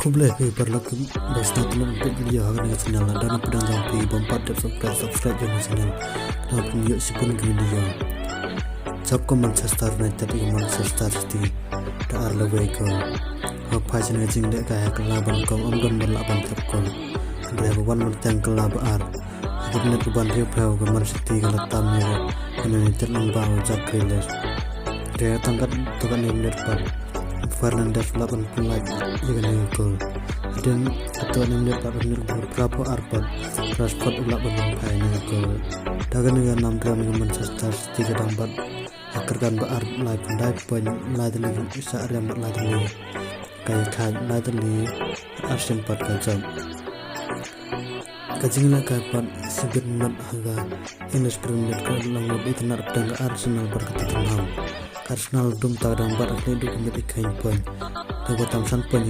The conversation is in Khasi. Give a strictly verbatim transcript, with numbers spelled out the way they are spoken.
Khublei phi paralok ba sngewtynnat ban peit video ha kane ka channel. Lada na pdeng jong phi bym pat dep subscribe, subscribe ïa kane ka channel. Ngan pynïoh shibun ki video. Jop ka Manchester United ïa ka Manchester City da ar la wei gol. Ha phai sha kane ka jinglehkai ha ka la ban kong ym don ba lah ban thep gol. Hynrei haba wan ban teng ka la ba ar, ha ka minit ba hynriewphew ka Man City ka la tam ïa ka Man United lyngba u Jack Grealish. Te tang katto katne minit pat Fernandes u lah ban pynlait ïa kane ka gol. Hadien katto katne minit pat, minit ba phra phew ar pat, Rashford u lah ban pynphai ïa kane ka gol. Da kane ka nam dram ka Manchester City ka dang bat ha kyrdan ba ar, lai phew khyndai point, lai tylli shah riam bad lai tylli ka ïa khaid, lai tylli arsien pat ka jop. Ka jinglehkai pat shibit minot ha ka English Premier League ka long ba itynnad pdeng ka Arsenal bad ka Tottenham. Ka Arsenal dum ta ka dang bat ha khlieh duh ka miet ïa ka point. Ka ba tam san point.